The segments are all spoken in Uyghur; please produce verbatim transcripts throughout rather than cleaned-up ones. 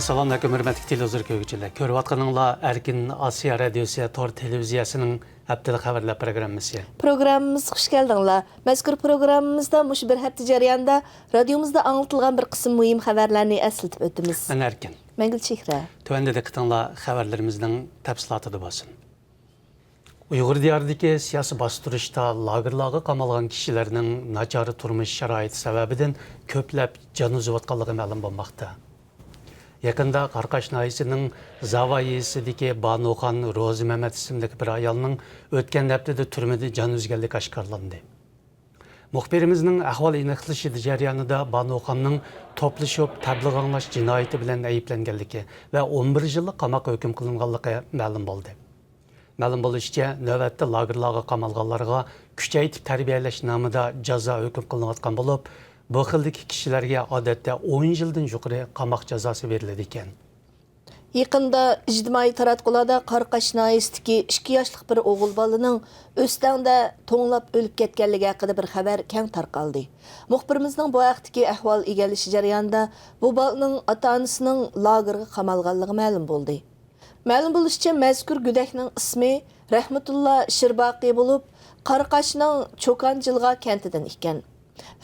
سالام ئەلەيكۇم، ھۆرمەتلىك تېلېۋىزور كۆرگۈچىلەر. كۆرۈۋاتقىنىڭلار ئەركىن ئاسىيا رادىيوسى تور تېلېۋىزىيەسىنىڭ ھەپتىلىك خەۋەرلەر پروگراممىسى. پروگراممىمىزغا خۇش كەلدىڭلار. مەزكۇر پروگراممىمىزدا مۇشۇ بىر ھەپتە جەريانىدا رادىيومىزدا ئاڭلىتىلغان بىر قىسىم مۇھىم خەۋەرلەرنى ئەسلىتىپ ئۆتىمىز. مەن ئەركىن. مەن گۈلچېھرە. تۆۋەندە دىققىتىڭلار خەۋەرلىرىمىزنىڭ تەپسىلاتىدا بولسۇن. ئۇيغۇر دىيارىدىكى سىياسىي باستۇرۇشتا لاگېرلارغا قامالغان كىشىلەرنىڭ ناچار تۇرمۇش شارائىتى سەۋەبىدىن كۆپلەپ جان ئۈزۈۋاتقانلىقى مەلۇم بولماقتا. يېقىندا قاراقاش ناھىيەسىنىڭ زاۋا يېزىسىدىكى بانۇخان روزىمەمەت ئىسىملىك بىر ئايالنىڭ ئۆتكەن ھەپتىدە تۈرمىدە جان ئۈزگەنلىكى ئاشكارىلاندى. مۇخبىرىمىزنىڭ ئەھۋال ئېنىقلىشى جەريانىدا بانۇخاننىڭ توپلىشىپ تەبلىغ ئاڭلاش جىنايىتى بىلەن ئەيىبلەنگەنلىكى ۋە ئون بىر يىللىق قاماققا ھۆكۈم قىلىنغانلىقى مەلۇم بولدى. مەلۇم بولۇشىچە، نۆۋەتتە لاگېرلارغا قامالغانلارغا كۈچەيتىپ تەربىيەلەش نامىدا جازا ھۆكۈم قىلىنىۋاتقان بولۇپ، بۇ خىلدىكى كىشىلەرگە ئادەتتە ئون يىلدىن يۇقىرى قاماق جازاسى بېرىلىدىكەن. يېقىندا ئىجتىمائىي تاراتقۇلاردا قاراقاش ناھىيەسىدىكى ئىككى ياشلىق بىر ئوغۇل بالىنىڭ ئۆستەڭدە توڭلاپ ئۆلۈپ كەتكەنلىكى ھەققىدە بىر خەۋەر كەڭ تارقالدى. مۇخبىرىمىزنىڭ بۇ ھەقتىكى ئەھۋال ئىگىلىشى جەريانىدا بۇ بالىنىڭ ئاتا-ئانىسىنىڭ لاگېرغا قامالغانلىقى مەلۇم بولدى. مەلۇم بولۇشىچە، مەزكۇر گۆدەكنىڭ ئىسمى رەھمىتۇللا شىرباقى بولۇپ، قاراقاشنىڭ چوكان جىلغا كەنتىدىن ئىكەن.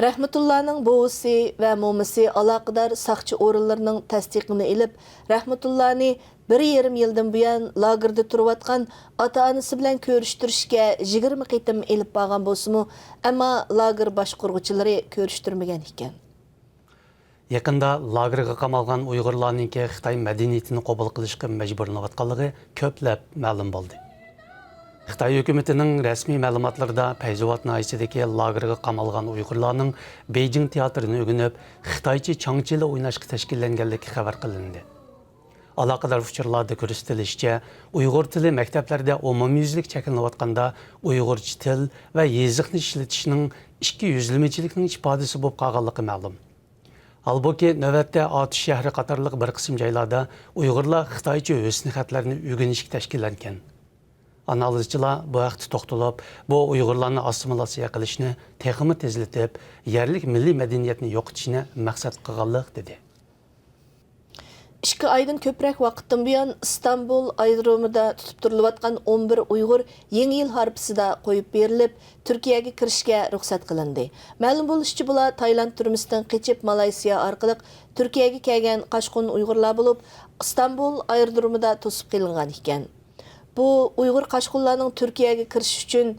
رەھمىتۇللانىڭ بوۋىسى ۋە مومىسى ئالاقىدار ساقچى ئورۇنلىرىنىڭ تەستىقىنى ئېلىپ، رەھمىتۇللانى بىر يېرىم يىلدىن بۇيان لاگېردا تۇرۇۋاتقان ئاتا-ئانىسى بىلەن كۆرۈشتۈرۈشكە يىگىرمە قېتىم ئېلىپ بارغان بولسىمۇ، ئەمما لاگېر باشقۇرغۇچىلىرى كۆرۈشتۈرمىگەن ئىكەن. يېقىندا لاگېرغا قامالغان ئۇيغۇرلارنىڭكى خىتاي مەدەنىيىتىنى قوبۇل قىلىشقا مەجبۇرلىنىۋاتقانلىقى كۆپلەپ مەلۇم بولدى. خىتاي ھۆكۈمىتىنىڭ رەسمىي مەلۇماتلىرىدا پەيزاۋات ناھىيەسىدىكى لاگېرغا قامالغان ئۇيغۇرلارنىڭ بېيجىڭ تىياتىرىنى ئۆگىنىپ، خىتايچە چاڭچىلى ئويناشقا تەشكىللەنگەنلىكى خەۋەر قىلىندى. ئالاقىدار ئۇچۇرلاردا كۆرسىتىلىشىچە، ئۇيغۇر تىلى مەكتەپلەردە ئومۇميۈزلۈك چەكلىنىۋاتقاندا، ئۇيغۇرچە تىل ۋە يېزىقنى ئىشلىتىشنىڭ ئىچكى يۈزلىمىچىلىكنىڭ ئىپادىسى بولۇپ قالغانلىقى مەلۇم. ھالبۇكى، نۆۋەتتە ئاتۇش شەھىرى قاتارلىق بىر قىسىم جايلاردا ئۇيغۇرلار خىتايچە ھۆسنى خەتلەرنى ئۆگىنىشكە تەشكىللەنگەن. ئانالىزچىلار بۇ ھەقتە توختىلىپ، بۇ ئۇيغۇرلارنى ئاسسىمىلياتسىيە قىلىشنى تېخىمۇ تېزلىتىپ، يەرلىك مىللىي مەدەنىيەتنى يوقىتىشنى مەقسەت قىلغانلىق، دېدى. ئىككى ئايدىن كۆپرەك ۋاقىتتىن بۇيان ئىستانبۇل ئايرودرومىدا تۇتۇپ تۇرۇلۇۋاتقان ئون بىر ئۇيغۇر يېڭى يىل ھارپىسىدا قويۇپ بېرىلىپ، تۈركىيەگە كىرىشكە رۇخسەت قىلىندى. مەلۇم بولۇشىچە، بۇلار تايلاند تۈرمىسىدىن قېچىپ، مالايسىيا ئارقىلىق تۈركىيەگە كەلگەن قاچقۇن ئۇيغۇرلار بولۇپ، ئىستانبۇل ئايرودرومىدا توسۇپ قېلىنغان ئىكەن. بۇ ئۇيغۇر قاچقۇنلارنىڭ تۈركىيەگە كىرىشى ئۈچۈن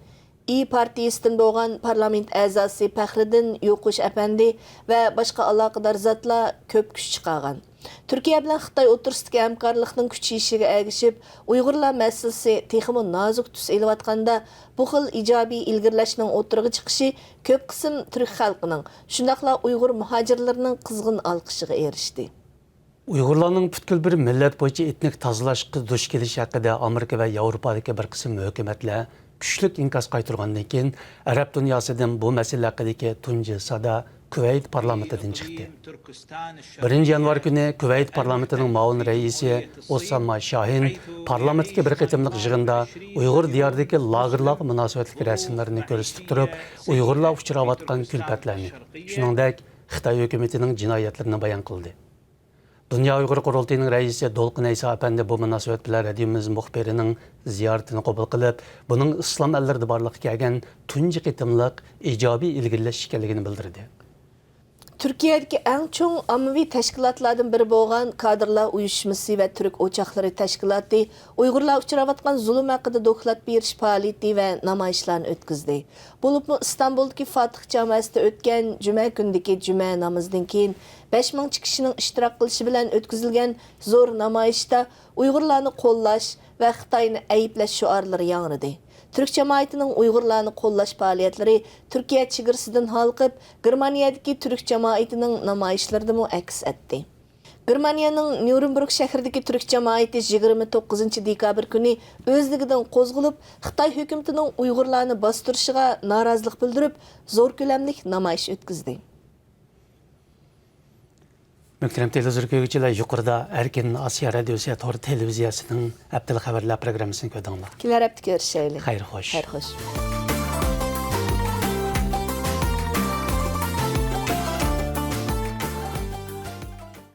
ئىيى پارتىيىسىدىن بولغان پارلامېنت ئەزاسى پەخرىدىن يوقۇش ئەپەندى ۋە باشقا ئالاقىدار زاتلار كۆپ كۈچ چىقارغان. تۈركىيە بىلەن خىتاي ئوتتۇرىسىدىكى ھەمكارلىقنىڭ كۈچىيىشىگە ئەگىشىپ، ئۇيغۇرلار مەسىلىسى تېخىمۇ نازۇك تۈس ئېلىۋاتقاندا، بۇ خىل ئىجابىي ئىلگىرىلەشنىڭ ئوتتۇرىغا چىقىشى كۆپ قىسىم تۈرك خەلقىنىڭ، شۇنداقلا ئۇيغۇر مۇھاجىرلىرىنىڭ قىزغىن ئالقىشىغا ئېرىشتى. ئۇيغۇرلارنىڭ پۈتكۈل بىر مىللەت بويىچە ئېتنىك تازىلاشقا دۇچ كېلىشى ھەققىدە ئامېرىكا ۋە ياۋروپادىكى بىر قىسىم ھۆكۈمەتلەر كۈچلۈك ئىنكاس قايتۇرغاندىن كېيىن، ئەرەب دۇنياسىدىن بۇ مەسىلە ھەققىدىكى تۇنجى سادا كۇۋەيت پارلامېنتىدىن چىقتى. بىرىنچى يانۋار كۈنى كۇۋەيت پارلامېنتىنىڭ مۇئاۋىن رەئىسى ئوساما شاھىن پارلامېنتتىكى بىر قېتىملىق يىغىندا ئۇيغۇر دىيارىدىكى لاگېرلارغا مۇناسىۋەتلىك رەسىملەرنى كۆرسىتىپ تۇرۇپ، ئۇيغۇرلار ئۇچراۋاتقان كۈلپەتلەرنى، شۇنىڭدەك خىتاي ھۆكۈمىتىنىڭ جىنايەتلىرىنى بايان قىلدى. دۇنيا ئۇيغۇر قۇرۇلتىيىنىڭ رەئىسى دولقۇن ئەيسا ئەپەندى بۇ مۇناسىۋەت بىلەن رادىيومىز مۇخبىرىنىڭ زىيارىتىنى قوبۇل قىلىپ، بۇنىڭ ئىسلام ئەللىرىدە بارلىققا كەلگەن تۇنجى قېتىملىق ئىجابىي ئىلگىرىلەش ئىكەنلىكىنى بىلدۈردى. تۈركىيەدىكى ئەڭ چوڭ ئاممىۋى تەشكىلاتلاردىن بىرى بولغان كادىرلار ئۇيۇشمىسى ۋە تۈرك ئوچاقلىرى تەشكىلاتى ئۇيغۇرلار ئۇچراۋاتقان زۇلۇم ھەققىدە دوكلات بېرىش پائالىيىتى ۋە نامايىشلارنى ئۆتكۈزدى. بولۇپمۇ ئىستانبۇلدىكى فاتىھ جاماسىدا ئۆتكەن جۈمە كۈنىدىكى جۈمە نامىزىدىن كېيىن، بەش مىڭچە كىشىنىڭ ئىشتىراك قىلىشى بىلەن ئۆتكۈزۈلگەن زور نامايىشتا ئۇيغۇرلارنى قوللاش ۋە خىتاينى ئەيىبلەش شوئارلىرى ياڭرىدى. تۈرك جامائىتىنىڭ ئۇيغۇرلارنى قوللاش پائالىيەتلىرى تۈركىيە چېگرىسىدىن ھالقىپ، گېرمانىيەدىكى تۈرك جامائىتىنىڭ نامايىشلىرىدىمۇ ئەكس ئەتتى. گېرمانىيەنىڭ نيۇرنبېرگ شەھىرىدىكى تۈرك جامائىتى يىگىرمە توققۇزىنچى دېكابىر كۈنى ئۆزلۈكىدىن قوزغىلىپ، خىتاي ھۆكۈمىتىنىڭ ئۇيغۇرلارنى باستۇرۇشىغا نارازىلىق بىلدۈرۈپ، زور كۆلەملىك نامايىش ئۆتكۈزدى. مۆھتەرەم تېلېۋىزور كۆرگۈچىلەر، يۇقىرىدا ئەركىن ئاسىيا رادىيوسى تور تېلېۋىزىيەسىنىڭ ھەپتىلىك خەۋەرلەر پروگراممىسىنى كۆردۈڭلار. كېلەر ھەپتە كۆرۈشەيلى. خەير خوش. خەير خوش.